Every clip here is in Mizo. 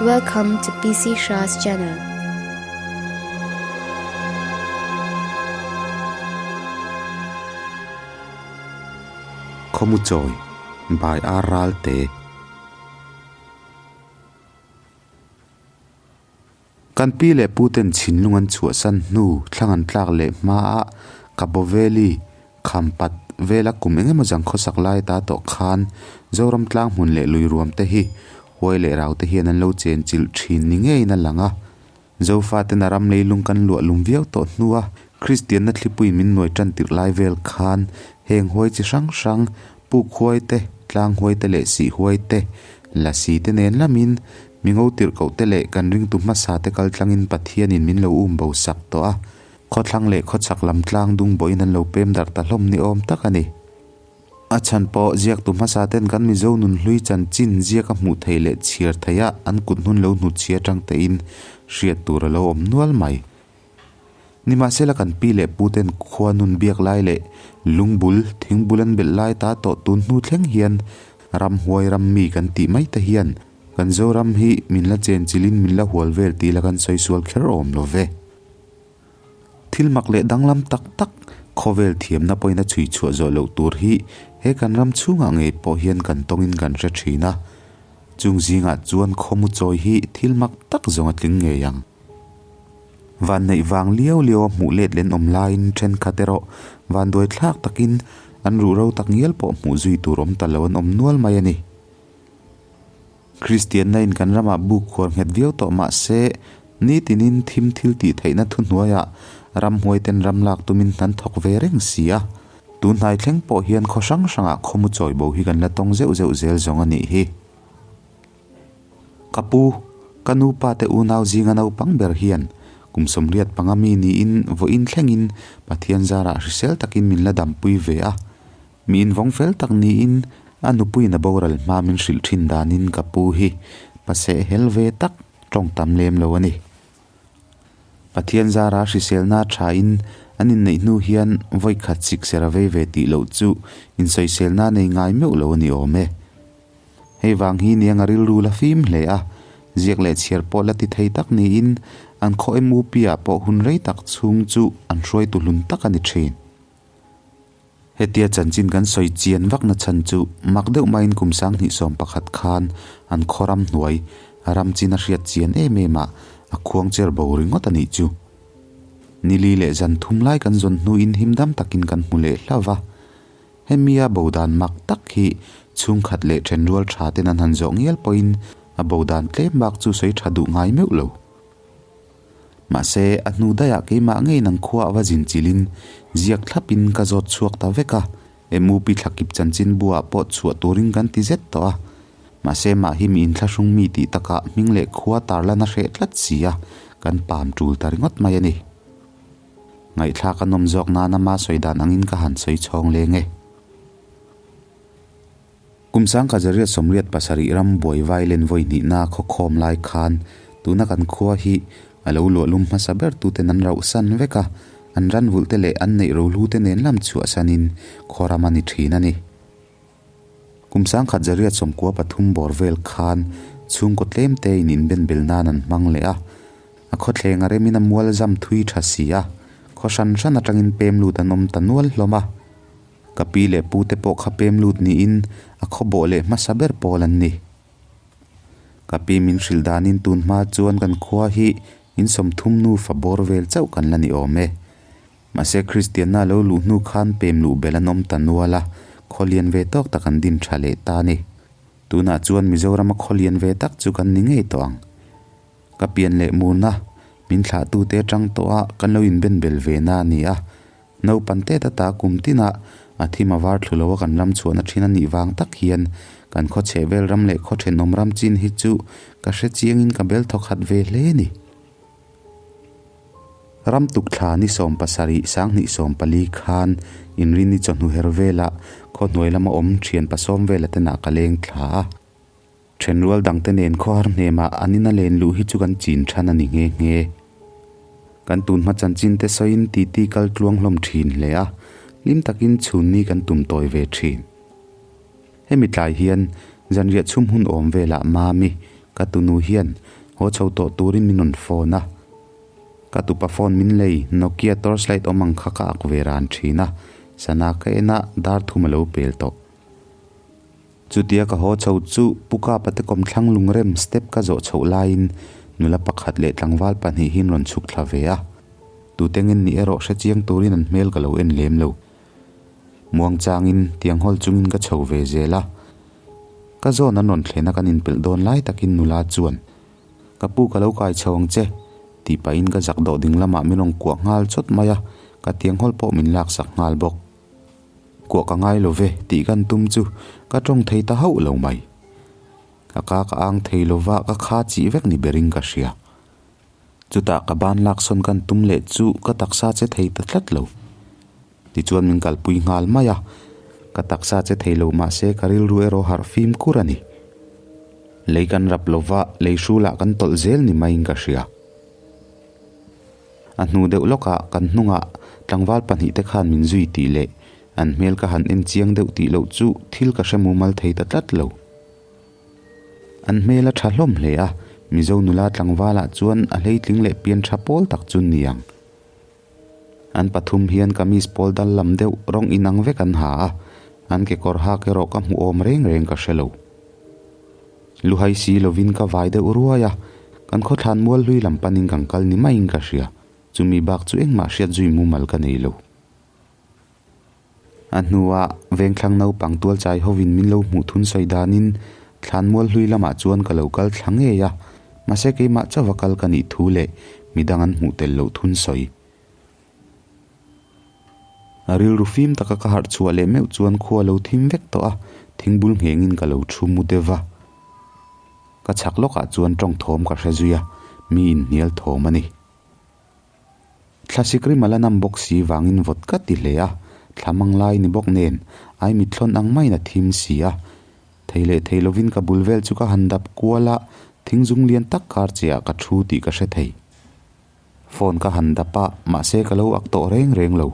Welcome to PC Shah's channel. Khawmu chawi by R Ralte. Kan pi leh pu ten chhinlung an chhuahsan hnu thlang an tlak leh hmaah Kaboveli Khampat vela kum eng emaw zang khawsak lai ta tawh khan Zoram tlang hmun leh lui ruam te hi huai leh rau te hian an lo chen chilh thin ni ngeiin a lang a. Zofa ten a ram leilung kan luah lum viau tawh hnua Kristianna thlipui min nuai tan tirh lai vel khan heng huai chi hrang hrang puk huai te, tlang huai te leh sih huai te, lasi te nen lamin mi ngo tirh koh te leh kan ringtu hmasa te kal tlangin Pathianin min lo um bo sak tawh a. Khawthlang leh khawchhak lam tlang dung bawhin an lo pem darh ta hlawm ni awm tak a ni. A chhan pawh ziaktu hmasa ten kan Mizo nunhlui chanchin ziak a hmuh theih leh chhiar theih a an kut hnun lo hnutchhi atang tein hriat tur a lo awm nual mai. Nimahsela kan pi leh pu ten khua nun biak lai leh lungbul, thingbul an belh lai ta tawh tun hnu thleng hian ramhuai ram mi kan tih mai te hian kan Zoram hi min la chenchilhin min la hual vel tih la kan sawi sual kher awm lo ve. Thil mak leh danglam tak tak khawvel thiamna pawhin a chhui chhuah zawh loh tur hi he kan ram chhungah ngei pawh hian kan tawngin kan hre thin a. Chung zingah chuan khawmu chawi hi thil mak tak zawng a tling ngei ang. Vanneih vang liau liau a hmuh let len awm laiin thenkhat erawh vanduai thlak takin an ruhro tak ngial pawh hmuh zui tur awm ta lo an awm nual mai a ni. Kristianna in kan ramah buk khuar nghet viau tawh mah se, nitinin thim thil tih theihna thuhnuaiah ramhuaiten ram lak tumin hnan thawk ve reng si a. Tun hnai thleng pawh hian khaw hrang hrangah khawmu chawi bo hi kan la tawng zeuh zeuh zel zawng a nih hi. Ka pu, ka nupa te unau zinga naupang ber hian kum 85 mi niin vawiin thlengin Pathian zarah hrisel takin min la dampui ve a. Mi invawng fel tak niin a nupuiin a boral hma min hrilh thin danin ka pu hi paseh hel ve tak tawng tam lem lo a ni. Pathian zara hriselna thain an inneih hnu hian vawi khat sikser a vei ve tih loh chu insawiselna nei ngai meuh lo a ni awm e. Hei vang hi niang a rilru la fim hle a, ziak leh chhiar pawh la ti thei tak niin an khaw MUP ah pawh hun rei tak chhung chu an hruaitu hlun tak a ni thin. Hetia chanchin kan sawi chian vakna chhan chu mak deuh maiin kum 2011 khan an khaw ram hnuai ram chin a hriat chian em em a, a khuang cher bo ringawt a nih chu. Nili leh zan thum lai kan zawn hnuin him dam takin kan hmu leh hlauh va. Hemia bo dan mak tak hi chhungkhat leh thenrual tha ten an han zawh ngial pawhin a bo dan tlem bak chu sawi tha duh ngai meuh lo. Mahse, a hnu daihah keimah ngei nang khua a va zin chilhin ziak thlapin ka zawt chhuak ta vek a, MUP thlakip chanchin buah pawh chhuah turin kan ti zet tawh a. Mahse, mah hi mi inthlahrung mi tih takah hming leh khua tarlan a hreh tlat si a, kan pam tul ta ringawt mai a ni. Ngaihthlak a nawm zawk nan ama sawi dan angin ka han sawi chhawng leng e. Kum 1987 ram buai vailen vawi hnihna khawkhawm lai khan tuna kan khua hi a lo luahlum hmasa ber tuten an rauhsan vek a, an ran vulh te leh an neih rohlu te nen lam chhuahsanin khaw ram a ni thin a ni. Kum 1993 bawr vel khan chhungkaw tlem te in inbenbel nan an hmang leh a, a khawthleng a remin a mual zam thui tha si a, khaw hran hran atangin pem lut an awm ta nual hlawm a. Ka pi leh pu te pawh kha pem lut niin a khaw bawh leh hmasa ber pawl an ni. Ka pi min hrilh danin tun hma chuan kan khua hi in 30 nu fa bawr vel chauh kan la ni awm e. Mahse Kristianna lo luh hnu khan pem luh bel an awm ta nual a, khaw lian ve tawk tak an din tha leh ta a ni. Tunah chuan Mizorama khaw lian ve tak chu kan ni ngei tawh ang. Ka pian leh murna min thlahtute atang tawh a kan lo inbenbel ve na a ni a. Naupan te tata kum tinah a thim a var thlu lo a kan ram chhuahna thin a nih vang tak hian kan khaw chheh vel ram leh khaw thenawm ram chin hi chu ka hre chiangin ka bel thawk khat ve hle a ni. Ram tuk thla ni 17 2014 khan inrini chawhnu her velah khaw hnuai lama awm thian 70 vela tenah ka leng thla a. Thenrual dangte nen khawhar hnemah an ina len luh hi chu kan chin than a ni nghe nghe. Kan tun hma chanchin te sawiin titi kal tluang hlawm thin hle a, hlim takin chhunni kan tum tawi ve thin. Hemi tlai hian zanriah chhum hun awm velah Mami, Ka tunu hian haw chho tawh turin min rawn phone a. Ka tupa phone min lei Nokia torchlight awm ang kha ka ak ve ran thin a, sana ka en a dar thum a lo pel tawh. Chutia ka haw chho chu Pu Kapa te kawmthlang lungrem step ka zawh chhoh laiin nula pakhat leh tlangval pahnihin rawn chhuk thla ve a. Tute ngen nih erawh hre chiang turin an hmel ka lo en lem lo. Muangchangin tiang hawl chungin ka chho ve zel a. Ka zawn an rawn thlen a kan inpelh dawn lai takin nula chuan, Ka pu ka lo kai chho ang che, tih pahin ka zak dawh ding lamah min rawn kuah nghal chawt mai a, ka tiang hawl pawh min laksak nghal bawk. Kuah ka ngai lo ve tih kan tum chu ka tawng thei ta hauh lo mai. Ka ka ka ang thei lo va ka kha chih vek ni berin ka hria. Chutah ka ban laksawn kan tum leh chu ka taksa che thei ta tlat lo. Tichuan min kalpui nghal mai a, ka taksa che thei lo mahse ka rilru erawh harh fim kur a ni. Lei kan rap lo va lei hrulah kan tawlh zel ni maiin ka hria. A hnu deuh lawkah kan hnungah tlangval pahnihte khan min zui tih leh an hmel ka han en chiang deuh tih loh chu thil ka hre mumal thei ta tlat lo. An hmel a tha hlawm hle a, Mizo nula tlangvalah chuan a hleitling leh pian tha pawl tak chu ni ang. An pathum hian kamis pawl dal lam deuh rawng inang vek an ha a, an kekawr hak erawh ka hmu awm reng reng ka hre lo. Luhai si lovin ka vai deuh ruai a, kan khawthlan mual hlui lam panin kan kal ni maiin ka hria, chumi bak chu engmah hriat zui mumal ka nei lo. A hnua vengthlang naupang tualchai hovin min lo hmuh thun sawi danin thlan mual hlui lamah chuan ka lo kal thla ngei a, mahse keimah chauha kal ka nih thu leh midang an hmuh tel loh thun sawi. A rilru fim taka ka harh chhuah leh meuh chuan khua lo thim vek tawh a, thingbul nghengin ka lo thu mu deuh va. Ka chhak lawkah chuan tawng thawm ka hre zui a, mi inhnial thawm a ni. Thlasik rim a la nam bawk si vangin vawt ka ti hle a, thla mang lai ni bawk nen ai mitthlawn ang maiin a thim si a. Thei leh thei lovin ka bul vel chu ka han dap kual a, thingzung lian tak kar chiah ka thu tih ka hre thei. Phone ka han dap a, mahse ka lo ak tawh reng reng lo.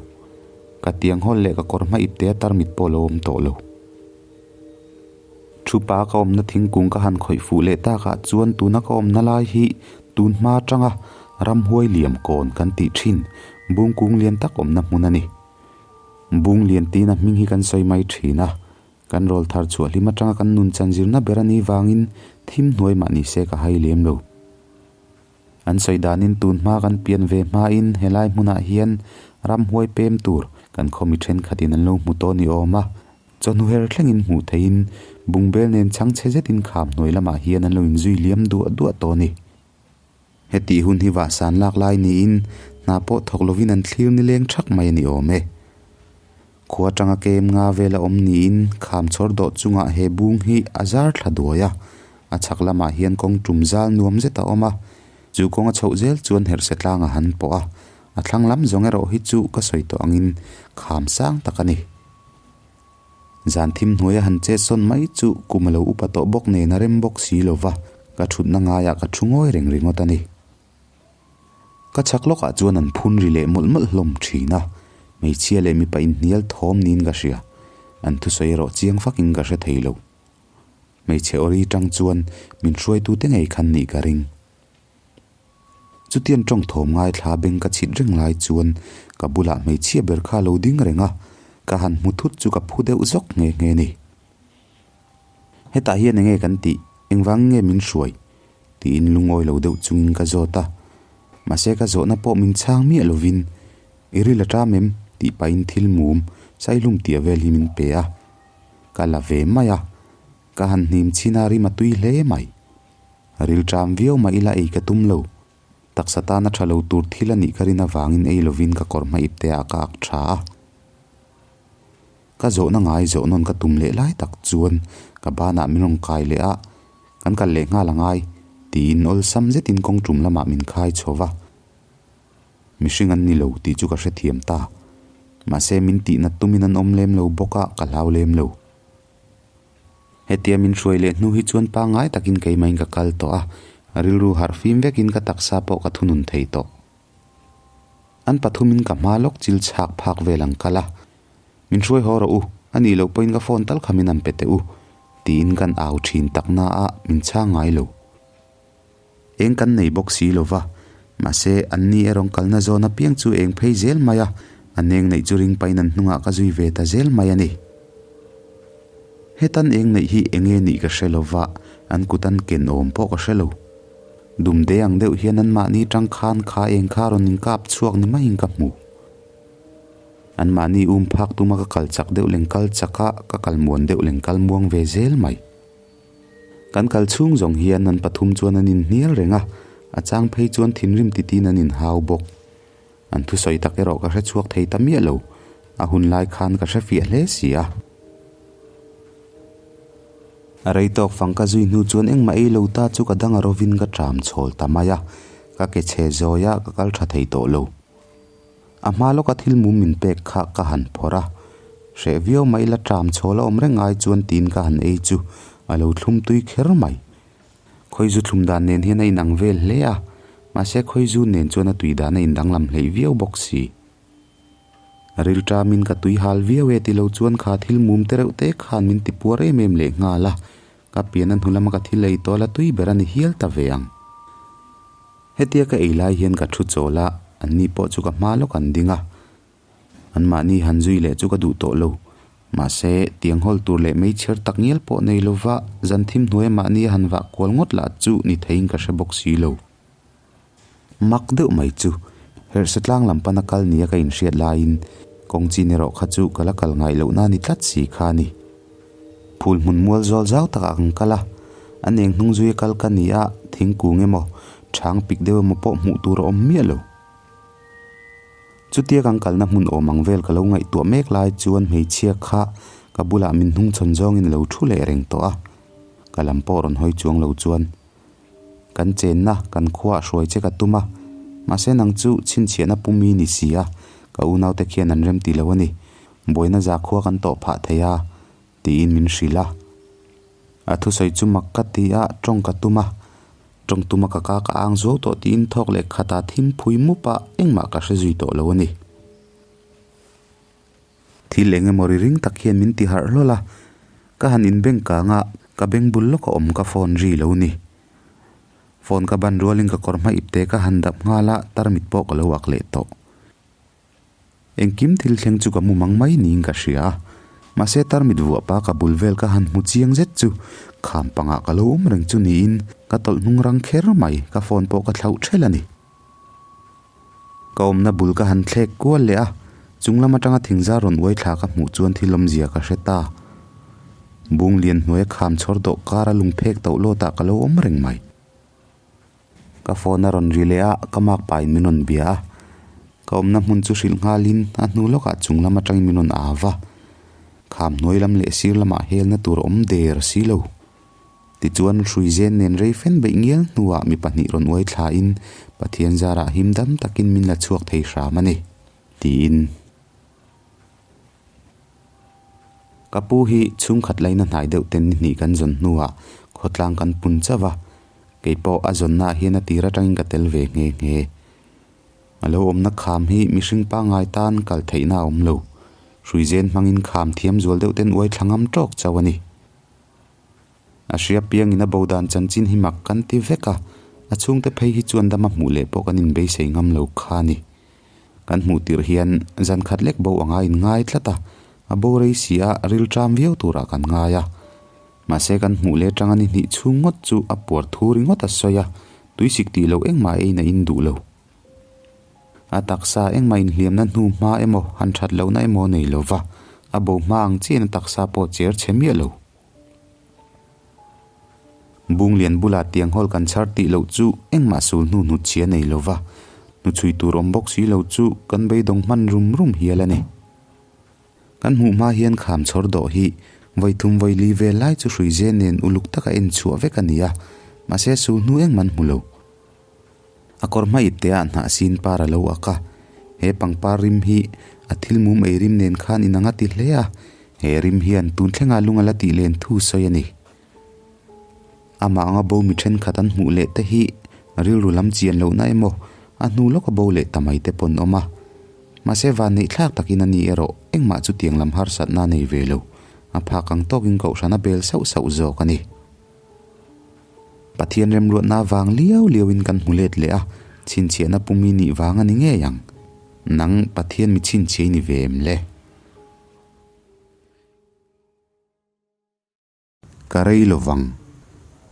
Ka tiang hawl leh ka kawr hma ipte a tarmit pawh lo awm tawh lo. Thupa ka awmna thingkung ka han khawih fuh leh takah chuan tuna ka awmna lai hi tun hma atanga ramhuai liam kawn kan tih thin bungkung lian tak awmna hmun a ni. Bung lian tiin a hming hi kan sawi mai thin a, kan rawl thar chhuah hlim atanga kan nun chan zirna ber a nih vangin thim hnuai mah ni se ka hai lem lo. An sawi danin tun hma kan pian ve hmain helai hmunah hian ramhuai pem tur kan khaw mi thenkhatin an lo hmu tawh ni awm a, chawhnu her thlengin hmuh theihin bungbel nen chhangchhe zetin kham hnuai lamah hian an lo inzui liam duah duah tawh a ni. Hetih hun hi vahsan lak lai niin hna pawh thawk lovin an thlir nileng thak mai a ni awm e. Khua atanga kem nga vel a awm niin kham chhawr dawh chungah he bung hi a zar thla duai a, a chhak lamah hian kawng tum zal nuam zet a awm a, chu kawng a chhoh zel chuan herhse tlang a han pawh a, a thlang lam zawng erawh hi chu ka sawi tawh angin kham sang tak a ni. Zan thim hnuaia han chet sawn mai chu kum a lo upa tawh bawk nen a rem bawk si lo va, ka thutna ngaiah ka thu ngawi reng ringawt a ni. Ka chhak lawkah chuan an phun ri leh mawlh mawlh hlawm thin a, hmeichhia leh mipa inhnial thawm niin ka hria, an thusawi erawh chiang fakin ka hre thei lo. Hmeichhe awri tang chuan min hruaitute ngei khan nih ka ring. Chutian tawng thawm ngaithla beng ka chhit reng lai chuan ka bulah hmeichhia ber kha a lo ding reng a, ka han hmu thut chu ka phu deuh zawk nghe nghe ni. Hetah hian enge kan tih? Engvang nge min hruai? Tiin lungawi lo deuh chungin ka zawt a. Mahse ka zawhna pawh min chhang miah lovin, I ril a ṭam em? tih pahin thil mum saihlum tia vel hi min pe a. Ka la ve mai a. Ka han hnim chhin a rim a tui hle mai. Ril ṭam viau mah ila ei ka tum lo. Taksa tana ṭha lo tur thil a nih ka rin avangin ei lovin ka kawr hma ipte ah ka ak ṭha a. Ka zawhna ngai zawh nawn ka tum leh lai tak chuan ka banah min rawn kai leh a, kan kal leh nghal a ngai, tiin awlsam zetin kawng tum lamah min khai chho va. Mihring an ni lo tih chu ka hrethiam ta. Mahse min tihnat tumin an awm lem lo bawk a, ka hlau lem lo. Hetia min hruai leh hnu hi chuan pangngai takin keimahin ka kal tawh a, rilru harh fim vekin ka taksa pawh ka thunun thei tawh. An pathumin ka hma lawk chil chhak phak vel ang kal a, Min hruai haw rawh u, a nih loh pawhin ka phone tal kha min an pe teh u, tiin kan au thin tak na a, min chhang ngai lo. Eng kan nei bawk si lo va, mahse anni erawng kalna zawn apiang chu eng phei zel mai a, an eng neih chu ring pahin an hnungah ka zui ve ta zel mai a ni. Hetan eng neih hi eng nge nih ka hre lo va, an kut an ken awm pawh ka hre lo. Dumde ang deuh hian anmahni tang khan kha eng kha rawn inkap chhuak ni maiin ka hmu. Anmahni um phak tuma ka kal chak deuh leng kal chak a, ka kal muan deuh leng kal muang ve zel mai. Kan kal chhung zawng hian an pathum chuan an inhnial reng a, a chang phei chuan thinrim titin an inhau bawk. An thusawi tak erawh ka hre chhuak thei ta miah lo, a hun lai khan ka hre fiah hle si a. A rei tawk fang ka zui hnu chuan engmah ei lo ta chu ka dang a rovin ka ṭam chhawl ta mai a, ka ke chhe zawi a, ka kal ṭha thei tawh lo. A hma lawka thil mum min pek kha ka han phawrh a, hreh viau mai la ṭam chhawl a awm reng ai chuan tiin ka han ei chu a lo thlum tui kher mai. Khawizu thlum dan nen hian a inang vel hle a, mahse khawizu nen chuan a tui dan a indanglam hleih viau bawk si. Rilṭamin ka tui hal viau e ti lo chuan kha thil mum te reuh te khan min ti puar em em leh nghal a, ka pian a hnu lama ka thil ei tawh la tui ber a ni hial ta ve ang. Hetia ka ei lai hian ka thu chawl a, anni pawh chu ka hma lawk an ding a. Anmahni han zui leh chu ka duh tawh lo. Mahse, tiang hawl tur leh meichher tak ngial pawh nei lova zan thim hnuaia mahni a han vah kual ngawt lah chu ni theiin ka hre bawk si lo. Mak deuh mai chu, herhse tlang lam pana kal nia ka inhriat laiin kawng chin erawh kha chu ka la kal ngai lohna ni tlat si kha a ni. Phul hmun mual zawl zau takah kan kal a, a neng hnung zuia kal ka ni a, thingkung emaw, chhang pik deuh emaw pawh hmuh tur a awm miah lo. Chutia kan kalna hmun awm ang vel ka lo ngaihtuah mek lai chuan hmeichhia kha ka bulah min hnungchhawn zawngin a lo thu leh reng tawh a, ka lam pawh rawn hawi chuang lo chuan kan chenna kan khuaah hruai che ka tum a, mahse nang chu chhinchhiahna pumi ni si a, ka unaute khian an remti lo a ni, buaina zakhua kan tawh phah thei a, tiin min hrilh a. A thusawi chu mak ka ti a, tawng ka tum a, tawng tuma ka ka ka ang zuau tawh tiin thawk leh khatah thim phui mup a, engmah ka hre zui tawh lo a ni. Thil eng emaw ri ring tak hian min ti harh hlawl a, ka han inbeng kang a, ka beng bul lawk a awm ka phone ri lo ni. Phone ka ban rualin ka kawr hma ipte ka han dap nghal a, tarmit pawh ka lo ak leh tawh. Engkim thil thleng chu ka mu mang mai niin ka hria a, mahse tarmit vuah pa ka bul vel ka han hmu chiang zet chu kham pangah ka lo awm reng chu niin ka tawlh hnung rang kher mai, ka phone pawh ka thlauh ṭhelh a ni. Ka awmna bul ka han thlek kual leh a, chung lam atanga thingzar rawn uai thla ka hmuh chuan thil awmzia ka hre ta. Bung lian hnuaia kham chhawr dawh kara lungphek tauh lawtah ka lo awm reng mai. Ka phone a rawn ri leh a, ka mak pahin min rawn bia a. Ka awmna hmun chu hrilh nghalin a hnu lawkah chung lam atangin min rawn au va. Kham hnuai lam leh sir lamah helna tur a awm der si lo. Tichuan hrui zen nen rei fen beih ngial hnuah mi pahnih rawn uai thlain Pathian zarah him dam takin min la chhuak thei hram a ni, tiin. Ka pu hi chhungkhat laina hnai deuh ten ni hnih kan zawn hnuah khawtlang kan pun chauh a, kei pawh a zawnnaah hian a tir atangin ka tel ve nghe nghe. A lo awmna kham hi mihring pangngai tan kal theihna a awm lo, hruizen hmangin kham thiam zual deuh ten uai thla ngam tawk chauh a ni. A hria piangin a bo dan chanchin hi mak kan ti vek a, a chhungte phei hi chuan dama hmuh leh pawh kan inbeisei ngam lo kha a ni. Kan hmuh tirh hian zan khat lek bo anga inngai tlat a, a bo rei si a, rilṭam viau turah kan ngai a. Mahse kan hmuh leh ṭanga ni hnih chhung ngawt chu a puar thu ringawt a sawi a, tuisik tih loh engmah eiin a in duh lo. A taksa engmah inhliamna hnu hma emaw han ṭhat lohna emaw nei lo va, a bo hma ang chiahin a taksa pawh cher chhe miah lo. Bunglian bulah tiang hawl kan chhar tih loh chu engmah sul hnu hnutchhia nei lo va, hnuchhui tur awm bawk si lo chu kan beidawng hman rum rum hial a ni. Kan hmuh hma hian kham chhawr dawh hi vawi thum vawi li vel lai chu hrui zen nen uluk taka en chhuah vek a ni a, mahse sul hnu engmah an hmu lo. A kawr hma ipte ah hnah sin par a lo ak a, he pangpar rim hi a thil mum ei rim nen khan inang a ti hle a, he rim hian tun thlengah lung a la tih len thu sawi a ni. Amah anga bo mi thenkhat an hmuh leh te hi rilru lam chian lohna emaw a hnu lawka bo leh ta mai te pawh an awm a, mahse vanneih thlak takin a ni erawh engmah chutiang lam harsatna a nei ve lo, a phak ang tawkin kohhran a bel sauh sauh zawk a ni. Pathian remruatna vang liau liauin kan hmu let leh a, chhinchhiahna pumi nih vang a ni ngei ang. Nang Pathian mi chhinchhiah i ni ve em le? Ka rei lovang.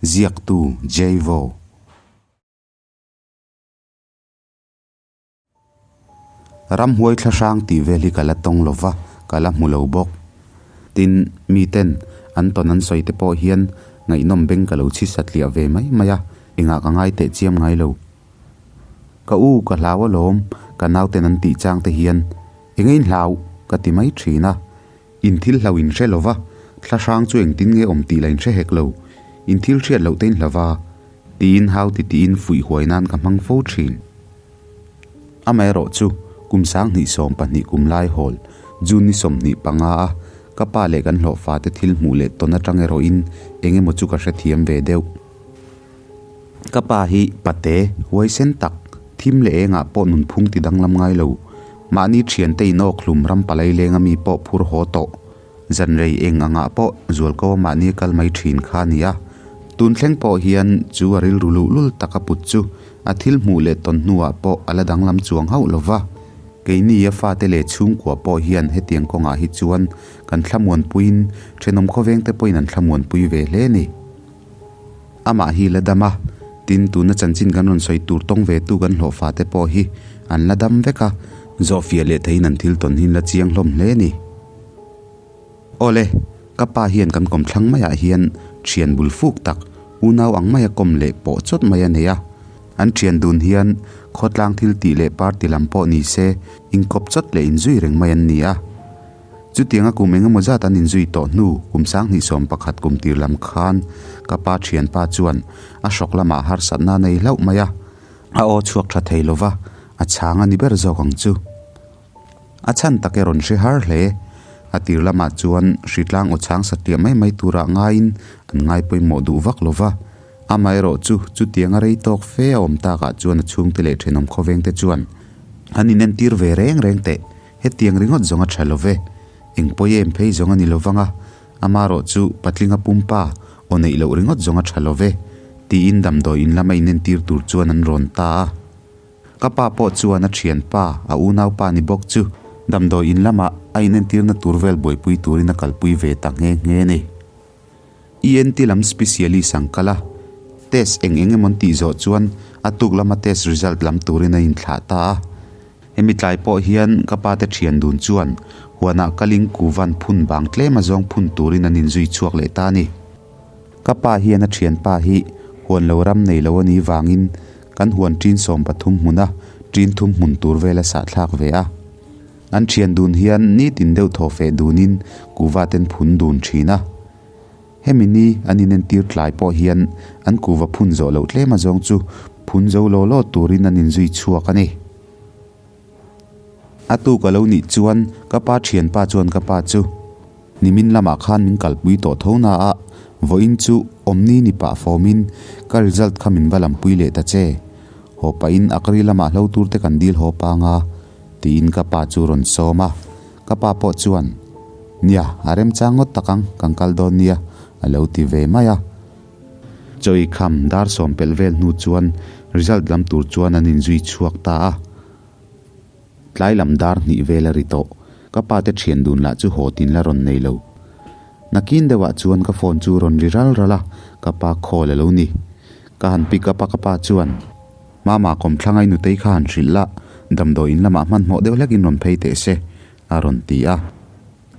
Ziaktu Jaivo. Ramhuai thlahrang tih vel hi ka la tawng lo va, ka la hmu lo bawk. Tin, miten an tawn an sawi te pawh hian ngaihnawm beng ka lo chhi satliah ve mai mai a, engah ka ngai teh chiam ngai lo. Ka u ka hlau alawm, ka nauten an tih chang te hian eng in hlau ka ti mai thin a. In thil hlau in hre lo va, thlahrang chu engtin nge awm tih la in hre hek lo, in thil hriat loh te in hla va, tiin hau ti tiin fuih huai nan ka hmang fo thin. Amaherawhchu, kum 2020 kum lai hawl, June ni 25 a ka pa leh kan hlawhfate thil hmuh leh tawn atang erawhin eng emaw chu ka hrethiam ve deuh. Ka pa hi pate, huaisen tak, thim leh engah pawh nunphung ti danglam ngai lo, mahni thiante inawk hlum ram palai lenga mi pawh phur haw tawh. Zanrei eng angah pawh zualko a mahni a kal mai thin kha a ni a. Tun thleng pawh hian chu a rilru luhlul tak a put chu a thil hmuh leh tawn hnuah pawh a la danglam chuang hauh lo va. Keini a fate leh chhungkua pawh hian hetiang kawngah hi chuan kan thlamuanpuiin thenawm khawvengte pawhin an thlamuanpui ve hle a ni. Amah hi la dam a, tin tuna chanchin kan rawn sawi tur tawng ve tu kan hlawhfa te pawh hi an la dam vek a, zawhfiah leh theihin an thil tawn hi an la chiang hlawm hle a ni. Awle, ka pa hian kan kawmthlang maiah hian thian bul fuk tak, unau ang maia kawm leh pawh chawt mai a nei a. An thian dun hian khawtlang thil tih leh party lam pawh ni se, inkawp chawt leh inzui reng mai an ni a. Chutianga kum engemaw zat an inzui tawh hnu kum 2011 kum tir lam khan ka pa thianpa chuan a hrawk lamah harsatna a nei hlauh mai a, a aw chhuak tha thei lova, a chhang a ni ber zawk ang chu. A chhan tak e rawn hre har hle. A tir lamah chuan hritlang aw chhang satliah mai mai turah ngaiin an ngai pawimawh duh vak lo va. Amaherawh chu chutianga rei tawk fe a awm takah chuan a chhungte leh thenawm khawvengte chuan an inentir ve reng reng teh. Hetiang ringawt zawng a tha lo ve. Eng pawi em phei zawng a ni lo vang a. Amaherawh chu patlinga pumpa aw neih loh ringawt zawng a tha lo ve, tiin damdawi in lama inentir tur chuan an rawn ta a. Ka pa pawh chuan a thianpa, a unaupa ni bawk chu damdawi in lamah a inentirna tur vel buaipui turin a kalpui ve ta nghe nghe a ni. ENT lam specialist ang kal a, test eng eng emaw an tih zawh chuan a tuk lama test result lam turin a inthlah ta a. Hemi tlai pawh hian ka pa te thian dun chuan huanah kalin kuvan phun bang tlem a zawng phun turin an inzui chhuak leh ta a ni. Ka pa hian a thianpa hi huan lo ram nei lo a nih vangin kan huan ṭin 13 hmuna ṭin thum hmun tur vel a sahthlak ve a. An thian dun hian nitin deuh thaw feh dunin kuva ten phun dun ṭhin a. Hemi ni an inentir tlai pawh hian an kuva phun zawh loh tlem azawng chu phun zo law law turin an inzui chhuak a ni. A tuk a lo nih chuan ka pa thianpa chuan ka pa chu nimin lamah khan min kalpui tawh tho na a, vawiin chu awmni ni pah fawmin ka result kha min va lampui leh ta che. Haw pahin akri lamah hlo tur te kan dil haw pang a, tiin ka pa chu rawn sawm a. Ka pa pawh chuan, Nia, a remchang ngawt tak ang, kan kal dawn nia, a lo ti ve mai a. Chawi kham dar sawm pelh vel hnu chuan result lam tur chuan an inzui chhuak ta a. Tlai lam dar hnih vel a ri tawh. Ka pa te thian dun lah chu haw tin la rawn nei lo. Nakin deuhah chuan ka phone chu rawn ri ral ral a, ka pa call a lo ni. Ka han pick up a ka pa chuan, Mama kawmthlang a i nutei kha han hrilh la, damdawi in lamah hmanhmawh deuh hlekin rawn phei teh se, a rawn ti a.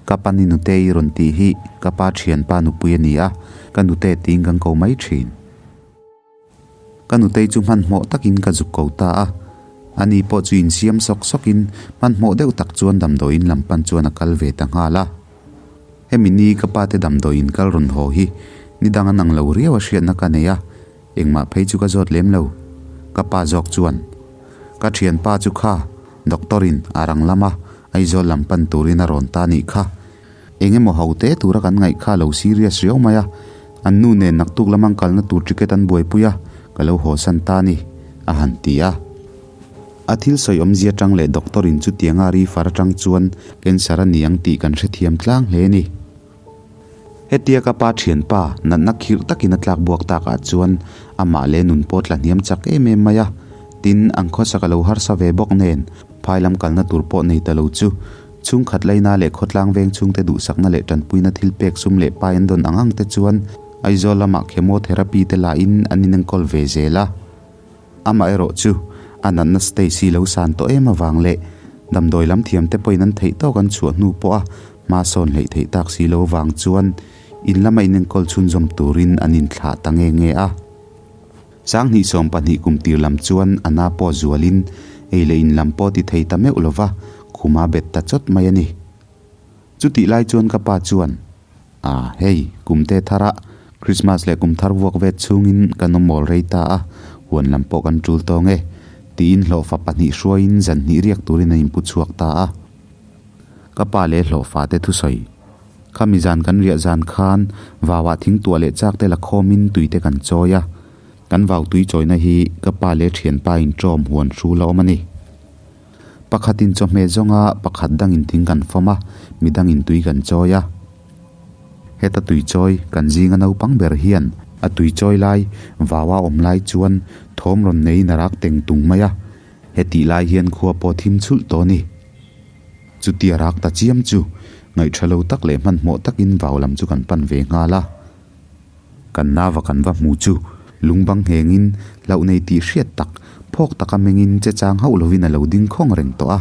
Ka pa ni nutei rawn tih hi ka pa thianpa nupui a ni a, ka nute tiin kan ko mai thin. Ka nutei chu hmanhmawh takin ka zuk ko ta a, ani pawh chu insiam sawk sawkin hmanhmawh deuh tak chuan damdawiin lam pan chuan a kal ve ta nghal a. Hemi ni ka pate damdawiin kal rawn haw hi ni dang an ang lo riau a hriatna ka nei a, Engmah phei chu ka zawt lem lo. Ka pa zawk chuan, Ka thianpa chu kha, doctor in a rang lama Aizawl lam pan turin a rawn ta nih kha. Eng emaw ho te tura kan ngaih kha a lo serious riau mai a, an nu nen naktuk lamang kalna tur ticket an buaipui a, ka lo haw san ta ni, a han ti a. A thil sawi awmzia atang leh doctor in chutianga a refer atang chuan cancer a ni ang tih kan hrethiam tlang hle a ni. Hetia ka pa thianpa natna khirh takin a tlak buak takah chuan amah leh nun pawh tla hniam chak em em mai a, tin an khawsak a lo harsa ve bawk nen phai lam kalna tur pawh nei ta lo chu chhungkhat laina leh khawtlang veng chhungte duhsakna leh tanpuina thil pek sum leh pai an dawn ang ang te chuan Aizawl lamah chemotherapy te lahin an inenkawl ve zel a. Amaherawhchu, a natna stage hi lo san tawh em avang leh damdawi lam thiamte pawhin an theih tawk an chhuah hnu pawha hma sawn hleih theih tak si lo vang chuan in lama inenkawl chhunzawm turin an inthlah ta nge nge a. Sanghnih 12 kum tir lam chuan a na pawh zualin ei leh in lam pawh ti thei ta meuh lova khuma bet ta chawt mai a ni. Chutih lai chuan ka pa chuan, A, hei, kum te thara Christmas leh kum thar vuak vet chhungin kan awm mawl rei ta a, huan lam pawh kan tul tawng e, tiin hlawhfa pahnih hruaiin zan hnih riak turin a inpu chhuak ta a. Ka pa leh hlawhfa te thusawi, Khami zan kan riah zan khan vauah thingtuah leh chak te la khawmin tui te kan chawi a, kan vau tui chawina hi ka pa leh thianpa in ṭawm huan hrul a awm a ni. Pakhatin chawhmeh zawnga pakhat dangin thing kan fawm a, midangin tui kan chawi a. Heta tui chawi kan zinga naupang ber hian a tui chawi lai vaua awm lai chuan thawm rawn neiin a rak teng tung mai a, hetih lai hian khua pawh thim chhulh tawh a ni. Chutia rak ta chiam chu ngaihṭha lo tak leh hmanhmawh takin vau lam chu kan pan ve nghal a. Kan nava kan va hmu chu lungbang nghengin hlauh nei tih hriat tak, phawk taka mengin che chang hauh lovin a lo ding khawng reng tawh a.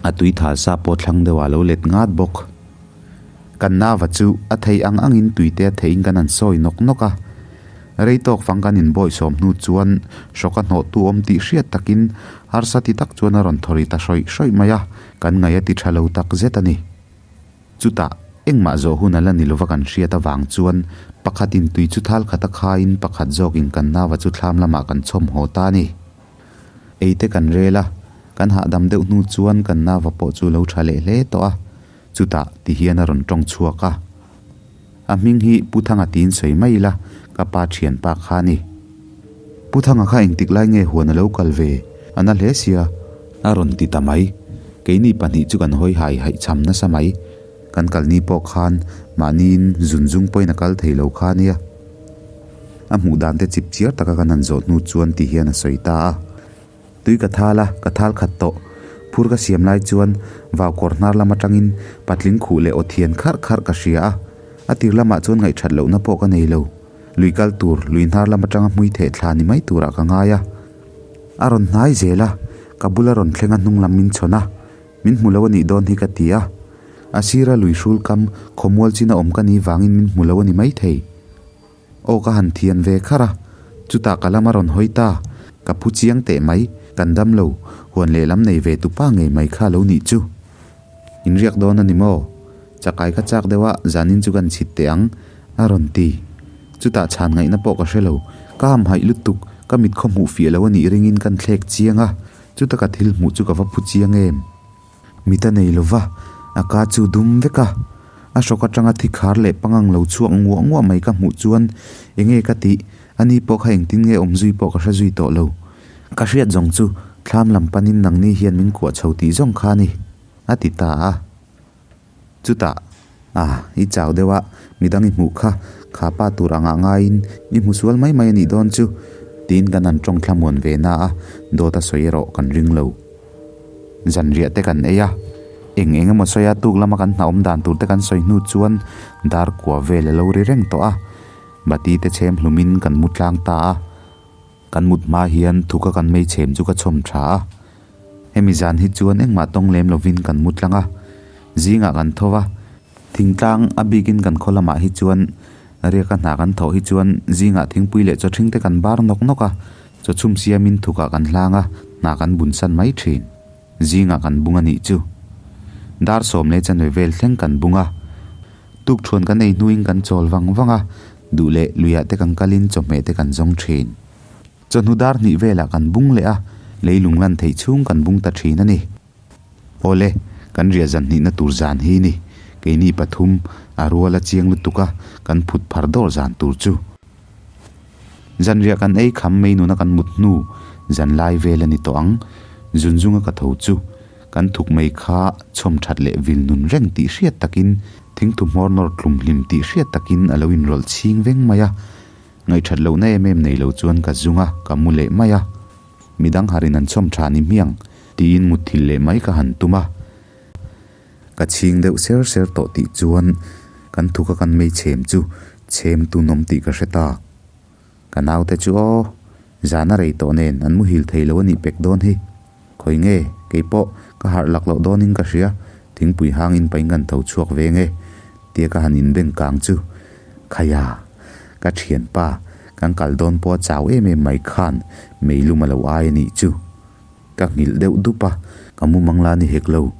A tui thal sa pawh thlang deuhah a lo let ngat bawk. Kan nava chu a thei ang angin tuite a theihin kan han sawi nawk nawk a. Rei tawk fang kan inbawihsawm hnu chuan hrawk a hnawhtu awm tih hriat takin harsa ti tak chuan a rawn thaw ri ta hrawih hrawih mai a, kan ngaih a ti tha lo tak zet a ni. Chutah, engmah zawh hun a la ni lova kan hriat avang chuan pakhatin tui chu thal khat a khaiin pakhat zawkin kan nava chu thlam lamah kan chhawm haw ta a ni. Ei te kan rel a, kan hahdam deuh hnu chuan kan nava pawh chu lo tha leh hle tawh a, chutah ti hian a rawn tawng chhuak a. A hming hi Pu Thanga tiin sawi mai ila, ka pa thianpa kha a ni. Pu Thanga kha engtik lai nge huan a lo kal ve? A na hle sia. A rawn ti ta mai. Keini pahnih chu kan hawi hai haih cham nasa mai. Kan kalni pawh khan mahniin zun zung pawhin a kal thei lo kha nia. A hmuh dan te chip chiar taka kan han zawh hnu chuan ti hian a sawi ta a. Tui ka thal a, ka thal khat tawh. Phur ka siam lai chuan vau kawr hnar lam atangin patling khuh leh aw thian kharh kharh ka hria a. A tir lamah chuan ngaihthat lohna pawh ka nei lo. Lui kal tur, lui hnar lam atanga hmui theh thla ni mai turah ka ngai a. A rawn hnai zel a, ka bula rawn thleng a hnung lam min chhawn a. Min hmu lo a nih dawn hi ka ti a. A sira lui hrul kam, khawmual chin a awm ka nih vangin min hmu lo a ni maithei. Aw ka han thian ve kharh a, chutah ka lam a rawn hawi ta, ka phu chiang teh mai, kan dam lo, huan lehlam nei ve tupa ngei mai kha lo nih chu. In riak dawn a ni maw? Chakai ka chak deuh a, zanin chu kan chhit teh ang, a rawn ti. Chutah chhan ngaihna pawh ka hre lo, ka hamhaih lutuk, ka mit khaw hmuh fiah lo a nih ringin kan thlek chiang a, chuta ka thil hmuh chu ka va phu chiang em? Mit a nei lova, a ka chu dum vek a. A hrawk atanga thi khar leh pangang lo chhuak nguah nguah mai ka hmuh chuan enge ka tih, ani pawh kha engtin nge awm zui pawh ka hre zui tawh lo. Ka hriat zawng chu thlam lam panin nangni hian min kuah chho tih zawng kha a ni, a ti ta a. Chutah, a, i chau deuh a, midang i hmuh kha, kha pa tur angah ngaiin i hmu sual mai mai a nih dawn chu, tiin kan han tawng thlamuan ve na a, dawt a sawi erawh kan ring lo. Zanriah te kan ei a, eng eng emaw sawi a tuk lama kan hna awm dan tur te kan sawi hnu chuan dar kua vel a lo ri reng tawh a, bati te chhem hlumin kan mu tlang ta a, kan mut hma hian thuka kan mei chhem chu ka chhawm tha a, hemi zan hi chuan engmah tawng lem lovin kan mu tlang a, zingah kan tho va, thingtlang a bikin kan khaw lamah hi chuan riaka hna kan thawh hi chuan zingah thingpui leh chaw ṭhing te kan bar nawk nawk a. Chaw chhum siamin thukah kan hlang a, hna kan bun san mai thin. Zingah kan bung a nih chu. Dar sawm leh chanve vel thleng kan bung a. Tukthuan kan ei hnuin kan chawl vang vang a, duh leh luiah te kan kalin chawhmeh te kan zawng thin. Chawhnu dar hnih velah kan bung leh a, leilung lan theih chhung kan bung ta thin a ni. Awle, kan riah zan hnihna tur zan hi ni. Keini pathum, a rual a chiang lutuk a, kan phut phar dawr zan tur chu. Zanriah kan ei kham mai nuna kan mut hnu zan lai vel a ni tawh ang. Zunzunga ka tho chu kan thuk mai kha chhawm that leh vil nun reng tih hriat takin Thingthu hmawr nawr tlum hlim tih hriat takin a lo inrawlh chhing veng mai a. Ngaihthat lohna em em nei lo chuan ka zung a, ka mu leh mai a. Midang harin an chhawm tha ni hmiang tiin mutthilh leh mai ka han tum a. Ka chhing deuh ser ser tawh tih chuan kan thuka kan mei chhem chu chhem tunawm tih ka hre ta. Ka naute chu aw, zan a rei tawh nen an muhil thei lo a nih pek dawn hi. Khawi nge, kei pawh ka harh lak loh dawnin ka hria, thingpui hang in pain kan tho chhuak ve nge, tia ka han inbeng kang chu. Khaia, ka thianpa, kan kal dawn pawh a chau em em mai khan meilum a lo ai a nih chu. Ka nghilh deuh dup a, ka mumang la ni hek lo.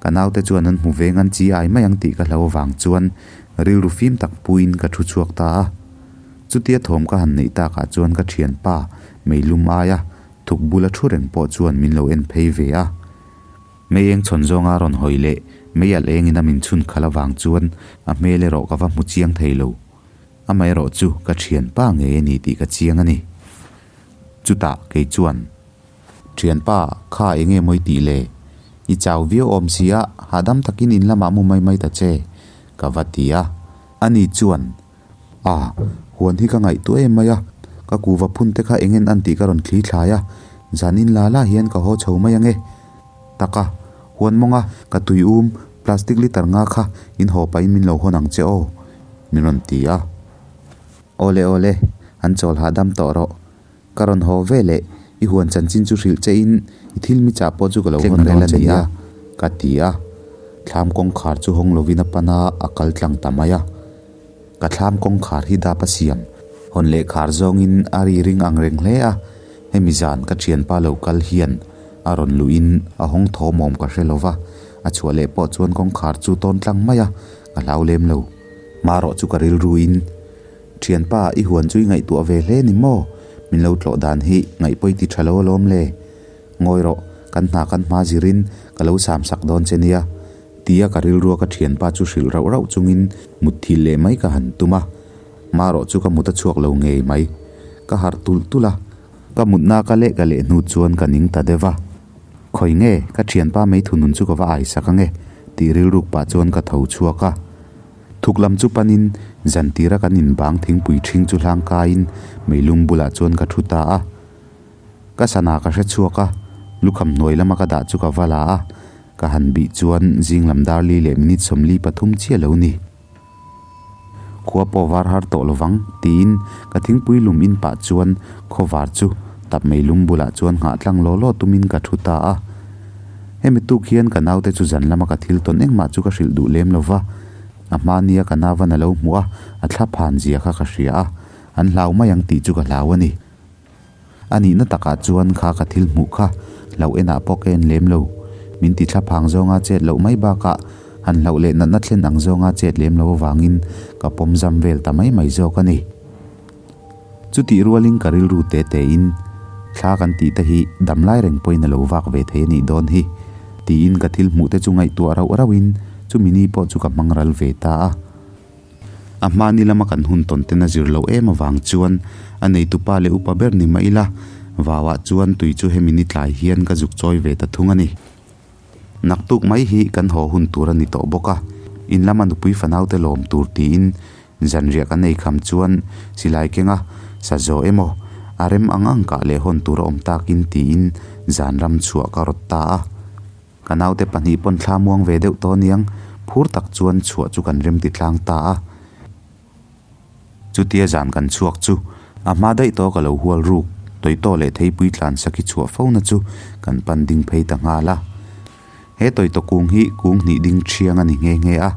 Ka naute chuan an hmu veng an chi ai mai ang tih ka hlo avang chuan rilru fim tak puiin ka thu chhuak ta a. Chutia thawm ka han neih takah chuan ka thianpa meilum aia thuk bula thu reng pawh chuan min lo en phei ve a. Mei eng chhawn zawnga rawn hawi leh mei alh engin a min chhun khalh avang chuan a hmel erawh ka va hmu chiang thei lo. Amaherawh chu ka thianpa ngei a ni tih ka chiang a ni. Chutah kei chuan. Thianpa, kha enge mawi tih le? I chau viau awm si a, hahdam takin in lamah mu mai mai ta che, ka va ti a. Ani chuan, A, huan hi ka ngaihtuah em mai a, ka kuva phun te kha engen an tih ka rawn thli thlai a, zan in la la hian ka haw chho mai ange. Taka, huan mawnga ka tui um plastic litre nga kha in haw pahin min lo hawn ang che aw, min rawn ti a. Awle awle, an chawl hahdam tawh rawh. Ka rawn haw ve leh, i huan chanchin chu hrilh che in i thil mi chah pawh chu ka lo hawn dawn che nia, ka ti a. Thlam kawngkhar chu hawng lovin a pan a, a kal tlang ta mai a. Ka thlam kawngkhar hi dap a siam. Hawn leh khar zawngin a ri ring ang reng hle a, hemi zan ka thianpa lo kal hian a rawn luhin a hawng thawmawm ka hre lova, a chhuah leh pawh chuan kawngkhar chu tawn tlang mai a, ka hlau lem lo. Marawh chu ka rilruin. Thianpa, i huan chu i ngaihtuah ve hle ni maw? Min lo tlawh dan hi ngaihpawi ti tha lo alawm le. Ngawi rawh, kan hna kan hma zirin ka lo sam sak dawn che nia. Tia ka rilrua ka thianpa chu hrilh rauh rauh chungin mutthil leh mai ka han tum a. Marawh chu ka mut a chhuak lo ngei mai. Ka harh tulh tulh a, ka mutna ka leh ka leh hnu chuan ka ning ta deuh va. Khawi nge, ka thianpa mei thunun chu ka va ai sak ange, tih rilruk pah chuan ka tho chhuak a. Thuk lam chu panin zan tira kan inbang thingpui ṭhing chu hlang kaiin meilum bulah chuan ka ṭhu ta a. Ka sana ka hre chhuak a, lukham hnuai lama ka dah chu ka va la a, ka han bih chuan zing lam dar li leh minute 43 chiah lo ni. Khua pawh var har tawh lovang tiin ka thingpui lum in pah chuan khawvar chu tap meilum bulah chuan nghah tlang law law tumin ka ṭhu ta a. Hemi tuk hian ka naute chu zan lama ka thil tawn engmah chu ka hrilh duh lem lo va, a hmania ka nauvan a lo hmuh a, a thla phan zia kha ka hria a, an hlau mai ang tih chu ka hlau a ni. A nihna takah chuan kha ka thil hmuh kha hlauh enah pawh ka en lem lo, min ti thla phang zawnga chet loh mai bakah han hlauh leh natna thlen ang zawnga chet lem lo avangin ka pawm zam vel ta mai mai zawk a ni. Chutih rualin ka rilru te tein, Thla kan tih te hi damlai reng pawhin a lo vak ve thei a nih dawn hi, tiin ka thil hmuh te chu ngaihtuah rauh rauhin chumi ni pawh chu ka hmang ral ve ta a. A hmani lama kan hun tawn ten a zir loh em avang chuan a neitupa leh upa ber ni mah ila, vauah chuan tui chu hemi ni tlai hian ka zuk chawi ve ta thung a ni. Naktuk mai hi kan haw hun tur a ni tawh bawk a, in lama nupui fanaute lawm tur tiin Zanriah kan ei kham chuan silai kenga sa zawh emaw a rem ang ang kah leh hawn tur a awm takin tiin zan ram chhuah ka rawt ta a. Ka naute pahnih pawn thla muang ve deuh tawh aniang phur tak chuan chhuah chu kan rem ti tlang ta a. Chutia zan kan chhuak chu a hma daih tawh ka lo hual ruk tawitaw leh theipui tlan sakhi chhuah fo na chu kan pan ding phei ta nghal a. He tawitaw kung hi kung hnih ding thiang a ni nghe nghe a,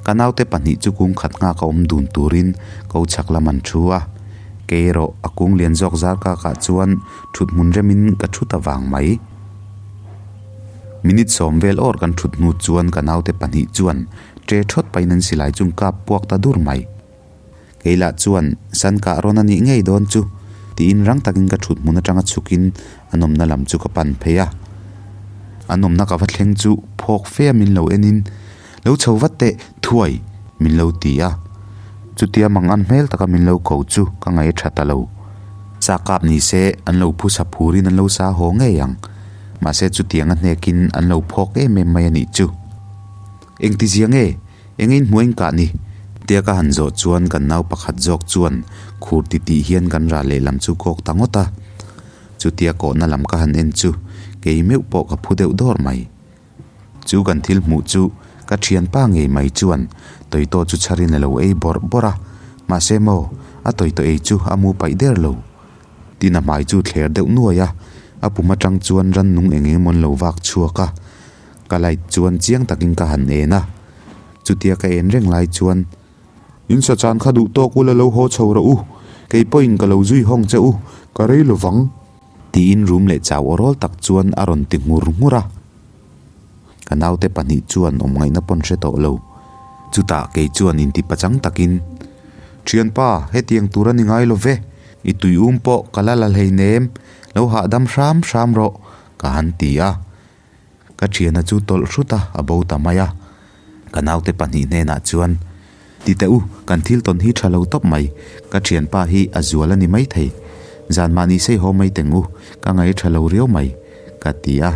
ka naute pahnih chu kung khat nghak a awm dun turin ko chhak lam an thu a, kei erawh a kung lian zawk zar kakah chuan thut hmun remin ka thu ta vang mai. Minute sawm vel awr kan thut hnu chuan ka naute pahnih chuan ṭe thawt pahin an silai chung kap puak ta dur mai. Kei lah chuan san kah rawn a nih ngei dawn chu tiin rang takin ka thut hmun atanga chhukin a nawmna lam chu ka pan phei a. A nawmna ka va thleng chu phawk fe a min lo enin, Lo chho vat teh, thuai! min lo ti a. Chutia mang an hmel taka min lo ko chu ka ngaih a tha ta lo. Sa kap ni se an lo phusa phurin an lo sa haw ngei ang. Mahse chutiang a hnekin an lo phawk em em mai a nih chu. Engtizia nge? Eng in hmuh a inkah ni? Tia ka han zawh chuan kan nau pakhat zawk chuan khur titih hian kan ral lehlam chu kawk ta ngawt a. Chutia kawhna lam ka han en chu kei meuh pawh ka phu deuh dawr mai. Chu kan thil hmuh chu ka thianpa ngei mai chuan tawitaw chu chharin a lo ei bawrh bawrh a, mahse maw a tawitaw ei chu a mu paih der lo. Tin a hmai chu thler deuh nuai a, a pum atang chuan rannung eng eng emaw an lo vak chhuak a, ka light chuan chiang takin ka han en a, chutia ka en reng lai chuan In sa chan kha duh tawk ula lo haw chho rawh u, kei pawhin ka lo zui hawng che u, ka rei lo vang. Tiin rum leh chau aw rawl tak chuan a rawn ti nghur nghur a. Ka naute pahnih chuan awm ngaihna pawn hre tawh lo. Chutah kei chuan inti pachang takin, Thianpa, hetiang tur a ni ngai lo ve, i tui um pawh ka la la hleinem, lo hahdam hram hram rawh, ka han ti a. Ka thiana chu tawlh hrut a, a bo ta mai a. Ka naute pahnih hnenah chuan, Ti teh u, kan thil tawn hi tha lo tawp mai. Ka thianpa hi a zual a ni maithei. Zan mahni sei haw mai teng u, ka ngaih tha lo riau mai, ka ti a.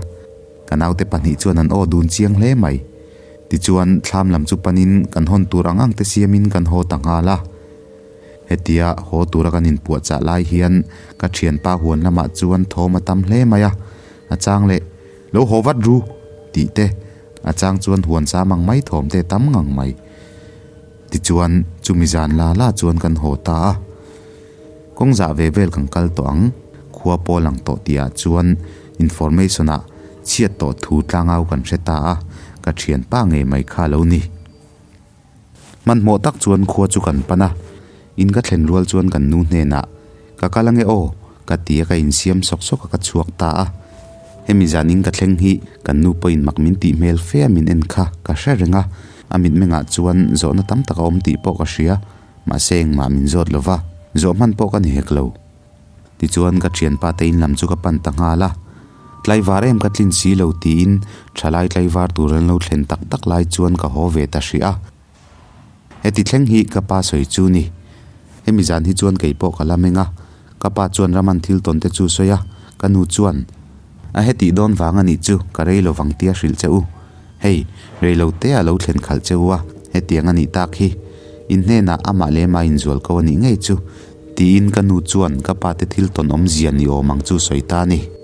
Ka naute pahnih chuan an aw dun chiang hle mai. Tichuan, thlam lam chu panin kan hawn tur ang ang te siamin kan haw ta nghal a. Hetia haw tura kan inpuahchah lai hian ka thianpa huan lamah chuan thawm a tam hle mai a. A chang leh, Lo haw vat ru! tih te, a chang chuan huan sam ang mai thawm te tam ngang mai. Tichuan, chumi zan la la chuan kan haw ta a. Kawng zah ve vel kan kal tawh ang, khua pawl ang tawh tihah chuan information ah chhiat tawh thu tlangau kan hre ta a, ka thianpa ngei mai kha lo ni. Hmanhmawh tak chuan khua chu kan pan a, in ka thlen rual chuan kan nu hnenah, Ka kal ange aw, ka ti a ka insiam sawk sawk a ka chhuak ta a. Hemi zan in ka thleng hi kan nu pawhin mak min tih hmel fe a min en kha ka hre reng a, a mitmengah chuan zawhna tam tak a awm tih pawh ka hria, mahse engmah min zawt lo va, zawh hman pawh ka ni hek lo. Tichuan ka thianpa te in lam chu ka pan ta nghal a, tlaivar em ka tlin si lo tiin thalai tlaivar tur an lo thlen tak tak lai chuan ka haw ve ta hrih a. Heti thleng hi ka pa sawi chu ni. Hemi zan hi chuan kei pawh ka la meng a, ka pa chuan Raman thil tawn te chu sawi a, ka nu chuan, A hetih dawn vang a nih chu, ka rei lo vang tia hrilh che u. Hei, rei lo te a lo thlen khalh che u a, hetiang a nih tak hi. In hnenah amah leh amah inzual ko a nih ngei chu, tiin ka nu chuan ka pa te thil tawn awmzia ni awm ang chu sawi ta a ni.